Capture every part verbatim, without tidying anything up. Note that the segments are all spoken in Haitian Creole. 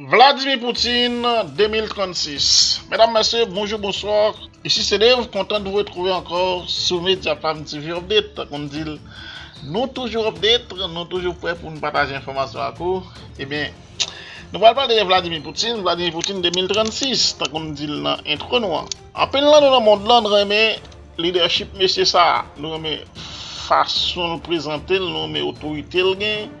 Vladimir Poutine, de mil trannsis. Medam, mesye, bonjou, bonswa. Isi se Dave, kontan de vous retrouver encore sou Media Fam T V Update. Tankou m di l, nou toujou update, nou toujou prè pou n pataje enfòmasyon ak ou. Ebyen, nou pral pale de Vladimir Poutine, Vladimir Poutine de mil trannsis, tankou m di l nan entwo nou an. Anpil nan nou nan mond lan, nou renmen leadership mesye sa a. Nou renmen fason l prezante l, nou renmen otorite l gen,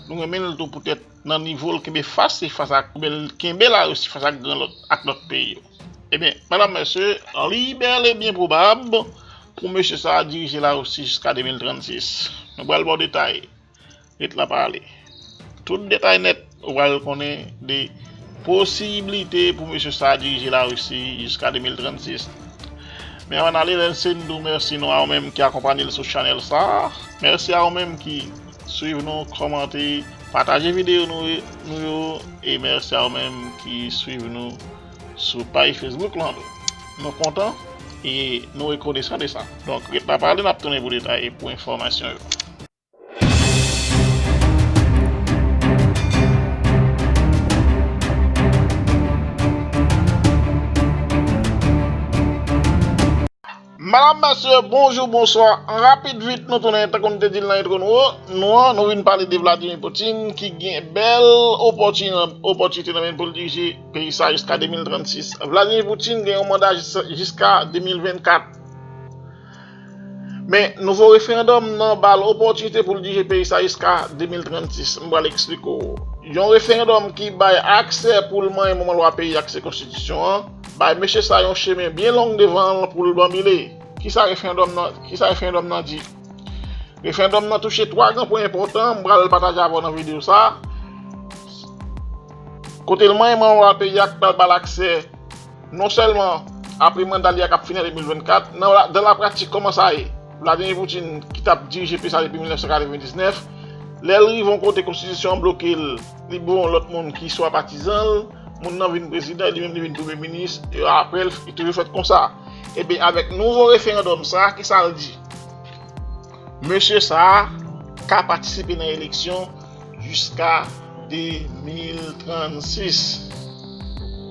nou renmen l tou poutèt nan nivo l kenbe fas li fas ak, oubyen l kenbe Larisi fas ak gran lòt, ak lòt peyi yo. Ebyen, medam, mesye, li bèl e byen pwobab pou mesye sa a dirije Larisi jiska de mil trannsis. Nou pral ba w detay. Ret la pale. Tout detay nèt, ou pral konnen de posiblite pou mesye sa a dirije Larisi jiska de mil trannsis. Men anvan n ale, lè n se n di w mèsi nou a ou menm ki akonpanye l sou chanèl sa a. Mèsi a ou menm ki swiv nou, kòmante, pataje videyo nou, nou yo, e mèsi a ou menm ki swiv nou sou paj Facebook lan tou. Nou kontan e nou rekonesan de sa. Donk, ret la pale, n ap tounen pou detay e pou enfòmasyon yo. Medam, mesye, bonjou, bonswa. An rapid vit, nou tounen, tankou m te di l nan entwo nou, nou an, nou vin pale de Vladimir Putin ki gen bèl opòtini-, opòtinite nan men pou l dirije peyi sa jiska de mil trannsis. Vladimir Putin gen yon manda jis-, jiska de mil vennkat. Men, nouvo referandòm nan ba l opòtinite pou l dirije peyi sa jiska de mil trannsis. M pral eksplike w. Yon referandòm ki bay aksè pou l manyen manman lwa peyi, aksè konstitisyon an, bay mesye sa yon chemen byen long devan l pou l banbile. Kisa referandòm nan, kisa referandòm nan di? Referandòm nan touche twa gran pwen enpòtan, m pral pataje avè w nan videyo sa. Kote l manyen manman lwa peyi a, k pral ba l aksè non sèlman apre manda li a k ap fini an de mil vennkat, nan la, dan la pratik, kòman sa ye? Vladimir Putin, ki t ap dirije peyi sa depi mil nèf san katrevendiznèf, lè l rive yon kote konstitisyon an bloke l, li ba yon lòt moun ki swa patizan l, moun nan vin prezidan, li menm li vin premye minis, e apre l, li toujou fèt konsa. Ebyen, avèk nouvo referandòm sa, kisa l di? Mesye sa a ka patisipe nan eleksyon jiska de mil trannsis.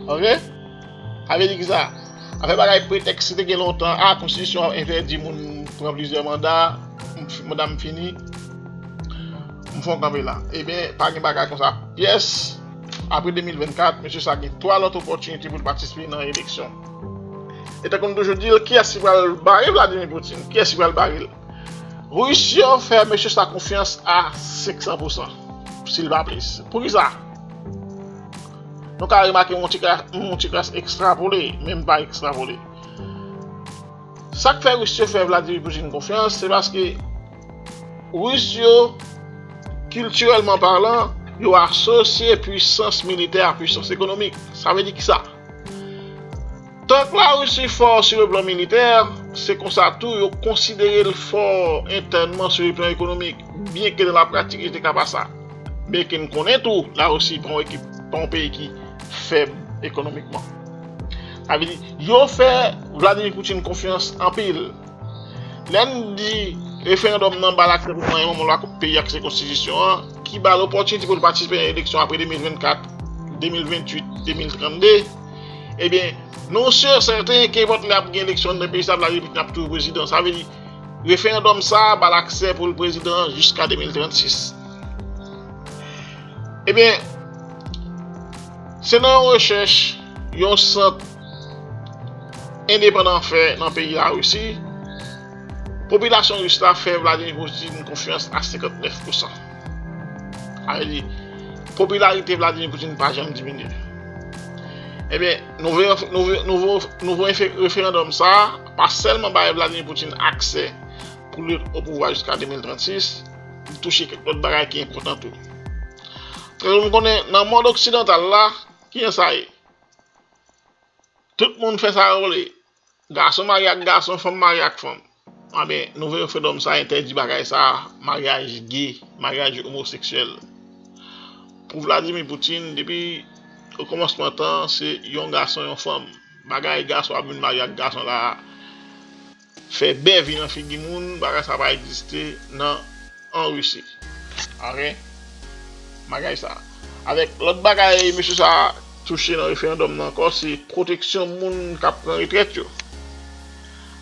Oke? Sa vle di kisa? Afè bagay pretèks ki te gen lontan, a, konstitisyon an entèdi moun pran plizyè manda, m f-, manda m fini, m fè yon kanpe la. Ebyen, pa gen bagay konsa pyès. Apre de mil vennkat, mesye sa gen twa lòt opòtinite pou l patisipe nan eleksyon. E tankou m toujou di l, kiyès ki pral bare Vladimir Putin? Kiyès ki pral bare l? Ris yo fè mesye sa konfyans a senk san pousan, si l pa plis. Poukisa? Nou ka remake yon ti kras, yon ti kras ekstrapole, men m pa ekstrapole. Sa k fè Ris yo fè Vladimir Putin konfyans, se paske Ris yo, kiltirèlman palan, yo asosye pwisans militè a pwisans ekonomik. Sa vle di kisa? Tank Larisi fò sou le plan militè, se konsa tou yo konsidere l fò entènman sou le plan ekonomik, byenke nan la pratik li te ka pa sa. Byenke n konnen tou, Larisi pa yon ekip, pa yon peyi ki fèb ekonomikman. Sa vle di, yo fè Vladimir Putin konfyans anpil. Lè n di referandòm nan ba l aksè pou manyen manman lwa peyi ak se konstitisyon an, ki ba l opòtinite pou l patisipe nan eleksyon apre de mil vennkat, de mil venntuit, de mil trannde, ebyen, nou si e sèten, kenpòt lè ap gen eleksyon nan peyi sa, Vladimir Putin ap toujou prezidan. Sa vle di, referandòm sa a ba l aksè pou l prezidan jiska de mil trannsis. Ebyen, se nan yon rechèch yon sant endepandan fè nan peyi Larisi, popilasyon ris la fè Vladimir Putin konfyans a senkantnèf pousan. Sa vle di, popilarite Vladimir Putin pa janm diminye. Ebyen, nouvo, nouvo, nouvo, nouvo refe-, referandòm sa a pa sèlman bay Vladimir Putin aksè pou l ret o pouvwa jiska de mil trannsis, li touche kèk lòt bagay ki enpòtan tou. Tankou nou konnen, nan mond oksidantal la, kijan sa ye? Tout moun fè sa yo vle. Gason marye ak gason, fanm marye ak fanm. Anben, nouvo referandòm sa entèdi bagay sa, maryaj ge, maryaj omoseksyèl. Pou Vladimir Putin, depi okòmansman tan, se yon gason, yon fanm. Bagay gason ap vin marye ak gason la, fè bèvi nan figi moun, bagay sa pa egziste nan, an Risi. Oke? Bagay sa. Avèk lòt bagay mesye sa a touche nan referandòm nan ankò, se pwoteksyon moun k ap pran retrèt yo.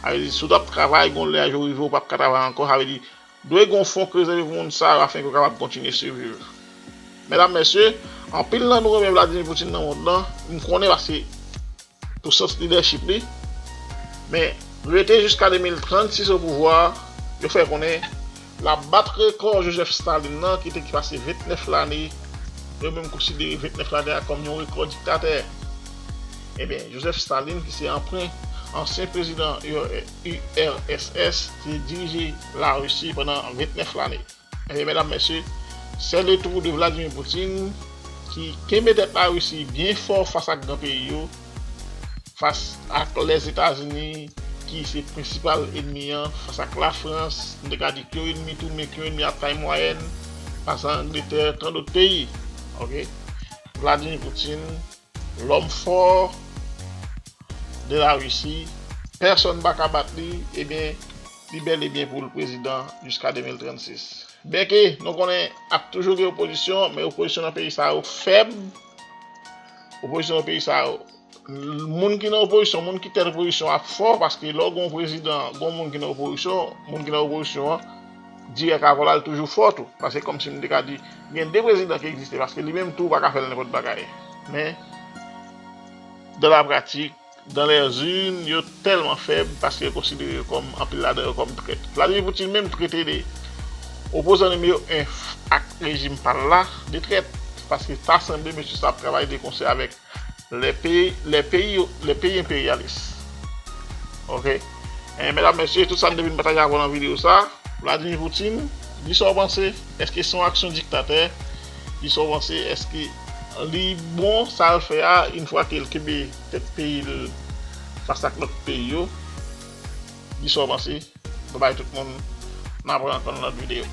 Sa vle di, si w t ap travay, gon lè jou rive w p ap ka travay ankò, sa vle di, dwe gon fon k rezève pou moun sa yo afenke yo kapab kontinye siviv. Medam, mesye, anpil nan nou renmen Vladimir Putin nan mond lan, m konnen, paske pousans lidèchip li. Men, rete jiska de mil trannsis o pouvwa, yo fè konnen l ap bat rekò Joseph Stalin nan, ki te ki pase vennèf lane, yo menm konsidere vennèf lane a kòm yon rekò diktatè. Ebyen, Joseph Stalin, ki se anpren ansyen prezidan U R S S, te dirije Larisi pandan vennèf lane. Ebyen, medam, mesye, c'est le tour de Vladimir Putin, ki kenbe tèt Larisi byen fò fas ak gran peyi yo, fas ak Lèzetazini, ki se prensipal enmi an, fas ak Lafrans, nou te ka di k yon enmi tou, men k yon enmi a tay mwayèn, fas a Angletè, tan dòt peyi. Ok? Vladimir Putin, lòm fò de Larisi, pèsonn pa ka bat li, ebyen, li bèl e byen pou l prezidan jiska de mil trannsis. Byenke nou konnen ap toujou gen opozisyon, men opozisyon nan peyi sa yo fèb. Opozisyon nan peyi sa yo, moun ki nan opozisyon, moun ki tèt opozisyon ap fò, paske lè w gen yon prezidan, gen yon moun ki nan opozisyon, moun ki nan opozisyon an, dirèk avè l al toujou fò tou. Paske kòmsi m te ka di, gen de prezidan ki egziste, paske li menm tou ou pa ka fè l nenpòt bagay. Men, dans la pratique, dans les urnes, yo tèlman fèb paske yo konsidere yo kòm, anpil ladan yo kòm trèt. Vladimir Putin menm trete de opozan nimewo en ak rejim pa l la de trèt, paske ta sanble mesye sa ap travay de konsè avèk les pays, les pays, les pays impérialistes. Ok? E, medam, mesye, tout sa m te vin pataje avè w nan videyo sa. Vladimir Putin, di sa w panse. Èske se yon aksyon diktatè? Di sa w panse. Èske li bon sa l fè a, yon fwa ke l kenbe tèt peyi l fas ak lòt peyi yo? Di sa w panse. Babay tout moun. N ap wè ankò nan lòt videyo.